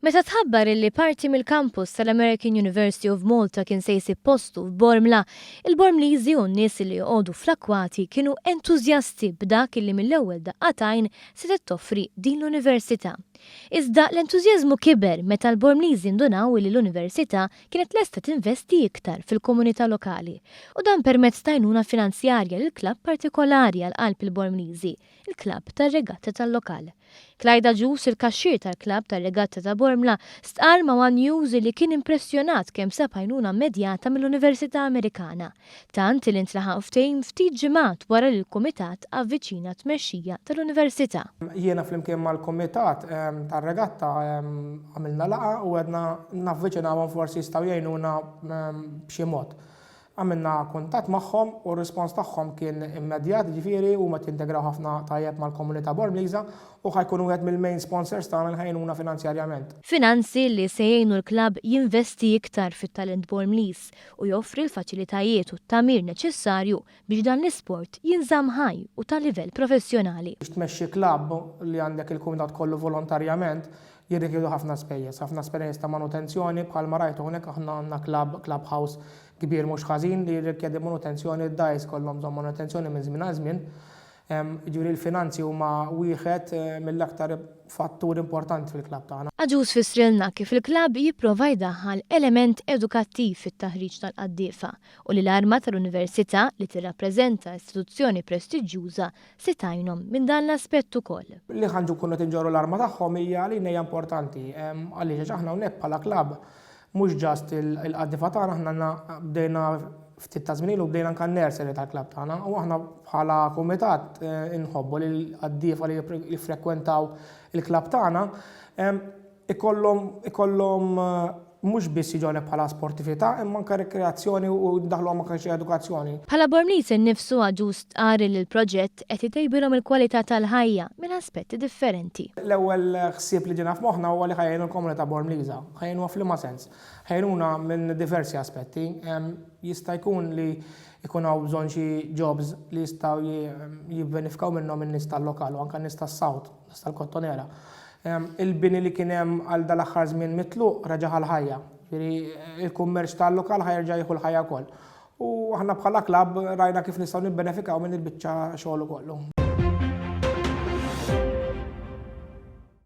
Meta tħabbar illi parti mill-kampus tal-American University of Malta kien se jsib postu f'Bormla, il-Bormliżi u n-nies li joqogħdu fl-akkwati kienu entużjasti b'dak illi mill-ewwel daqqa t'għajn setgħet toffri din l-università. Iżda l-entużjażmu kiber meta l-Bormliżi ndunaw illi l-università kienet lesta tinvesti iktar fil-komunità lokali u dan permezz t'għajnuna finanzjarja lil klabb partikolari għal qalb il-Bormliżi, il-klabb tar-regatta tal-lokal. Clyde Agius, il-kaxxier tal-klabb tar-regatta ta' Bormla, stqarr ma' one News li kien impressjonat kemm sab għajnuna immedjata mill-Università Amerikana, tant li ntlaħaq ftehim ftit ġimgħat wara li l-kumitat avviċina t-tmexxija tal-Università. Jiena flimkien mal-kumitat tar-regatta għamilna laqgħa u għedna navviċinawhom forsi jistgħu jgħinuna b'xi mod. Għamilna kuntatt magħhom u r-rispons tagħhom kien immedjat, jiġifieri huma qed jintegraw ħafna tajjeb mal-komunità Bormliża u ħa jkunu wieħed mill-main sponsors tagħna li ħa jgħinuna finanzjarjament. Finanzi li se jgħinu l-klabb jinvesti iktar fit-talent Bormliż u joffri l-faċilitajiet u t-tagħmir neċessarju biex dan l-isport jinżamm ħaj u ta' livell professjonali. Biex tmexxi klabb li għandek il-kumitat kollu volontarjament jirrikjedu ħafna spejjeż, ħafna spejjeż ta' manutenzjoni bħalma rajtu hawnhekk aħna għandna klabb, club house kbir mhux ħażin li jirrikjedi manutenzjoni, id-dgħajs kollhom bżonn manutenzjoni minn żmien għal żmien. Jiġifieri l-finanzi huma wieħed mill-aktar fatturi importanti fil-klabb tagħna. Agius fissrilna kif il-klabb jipprova jdaħħal element edukattiv fit-taħriġ tal-qaddiefa u li l-arma tal-Università li tirrappreżenta istituzzjoni prestiġjuża se tgħinhom minn dan l-aspett ukoll. Li ħa nkunu qed inġorru l-arma tagħhom hija għalina hija importanti. Għaliex? Għax aħna hawnhekk bħala klabb Mhux just il-qaddiefa tagħna, aħna għandna bdejna ftit ta' żmien ilu bdejna anke n-nursery tal-klabb tagħna u aħna bħala kumitat inħobbu li l-qaddiefa li jiffrekwentaw il-klabb tagħna ikollhom ikollhom mhux biss jiġu hawnhekk bħala sportività imma anke rikreazzjoni u ndaħħluhom anke xi edukazzjoni. Bħala Bormliż innifsu Agius stqarr li l-proġett qed itejbilhom il-kwalità tal-ħajja minn aspetti differenti. L-ewwel ħsieb li ġiena f'moħħna huwa li ħa jgħinu l-komunità Bormliża. Ħa jgħinuha f'liema sens? Ħa jgħinuna minn diversi aspetti. Jista' jkun li jkun hawn bżonn xi jobs li jistgħu jibbenifikaw minnhom in-nies tal-lokal u anke n-nies tas-South, nies tal-Kottonera. Il-bini li kien hemm għal dal-aħħar żmien mitluq reġa' ħa l-ħajja. Jiġifieri il-kummerċ tal-lokal ħa jerġa' jieħu l-ħajja wkoll. U aħna bħala klabb rajna kif nistgħu nibbenefikaw minn il-biċċa xogħol ukoll.